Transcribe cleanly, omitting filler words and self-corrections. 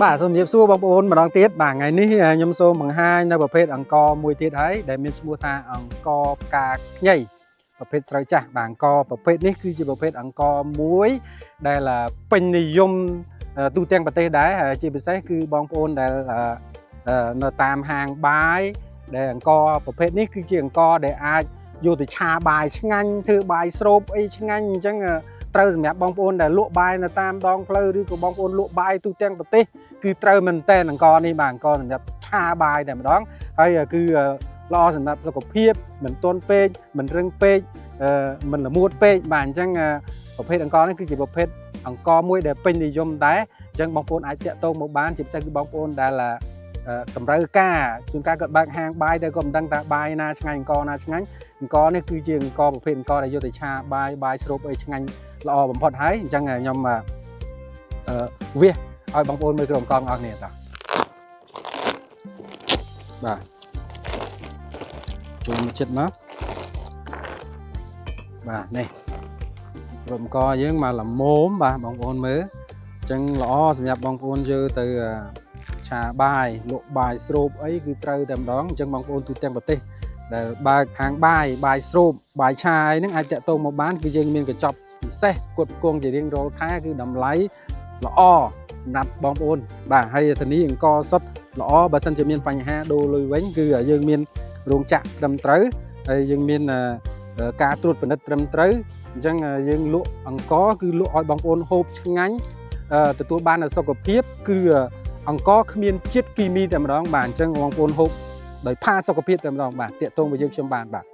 បាទសូមជម្រាបសួរបងប្អូនម្ដងទៀតបាទថ្ងៃនេះខ្ញុំសូមបង្ហាញនៅប្រភេទអង្ករមួយទៀតហើយដែលមានឈ្មោះថាអង្ករផ្កាខ្ញីប្រភេទស្រូវចាស់បាទអង្ករប្រភេទនេះគឺជាប្រភេទអង្ករមួយដែលពេញនិយមទូទាំងប្រទេសដែរជាពិសេសគឺបងប្អូនដែលនៅតាមហាងបាយដែលអង្ករប្រភេទនេះគឺជាអង្ករដែលអាចយកទៅឆាបាយឆ្ងាញ់ធ្វើបាយស្រូបអីឆ្ងាញ់អញ្ចឹងត្រូវសម្រាប់បងប្អូនដែលលក់បាយនៅតាមដងផ្លូវឬក៏បងប្អូនលក់បាយទូទាំងប្រទេស គឺត្រូវមែនតែនអង្ករនេះបាទអង្ករសម្រាប់ឆាបាយតែម្ដងហើយគឺល្អសម្រាប់សុខភាពមិនទន់ពេកមិនរឹងពេកមិនល្មួតពេកបាទអញ្ចឹងប្រភេទអង្ករនេះគឺជាប្រភេទអង្ករមួយដែលពេញនិយមដែរអញ្ចឹងបងប្អូនអាចតាក់ទងមកបានជាពិសេសគឺបងប្អូនដែលតម្រូវការជួនកាលគាត់បើកហាងបាយតែគាត់មិនដឹងថាបាយណាឆ្ងាញ់អង្ករណាឆ្ងាញ់អង្ករនេះគឺជាអង្ករប្រភេទអង្ករដែលយកទៅឆាបាយបាយស្រូបអីឆ្ងាញ់ល្អបំផុតហើយអញ្ចឹងខ្ញុំអឺវាស ឲ្យបងប្អូនមើលក្រុមកងអស់គ្នាតោះបាទចូលមកចិត្តមកបាទនេះក្រុមកយើងមកល្មមបាទបងប្អូនមើលអញ្ចឹងល្អសម្រាប់បងប្អូនយកទៅឆាបាយលក់បាយស្រូបអីគឺត្រូវតែម្ដងអញ្ចឹងបងប្អូនទូទាំងប្រទេសដែលបើកហាងបាយបាយស្រូបបាយឆាអីហ្នឹងអាចតាក់ទងមកបានគឺយើងមានកញ្ចប់ពិសេសផ្គត់ផ្គង់ជារៀងរាល់ខែគឺតម្លៃល្អសម្រាប់បងប្អូនបាទហើយធានីអង្ករសុទ្ធល្អបើសិនជាមានបញ្ហាដូរលុយវិញគឺយើងមានរោងចក្រត្រឹមត្រូវហើយយើងមានការត្រួតពិនិត្យត្រឹមត្រូវអញ្ចឹងយើងលក់អង្ករគឺលក់ឲ្យបងប្អូនហូបឆ្ងាញ់ទទួលបាននូវសុខភាពគឺអង្ករគ្មានជាតិគីមីតែម្ដងបាទអញ្ចឹងបងប្អូនហូបដោយផាសុខភាពតែម្ដងបាទតាក់ទងមកយើងខ្ញុំបានបាទ។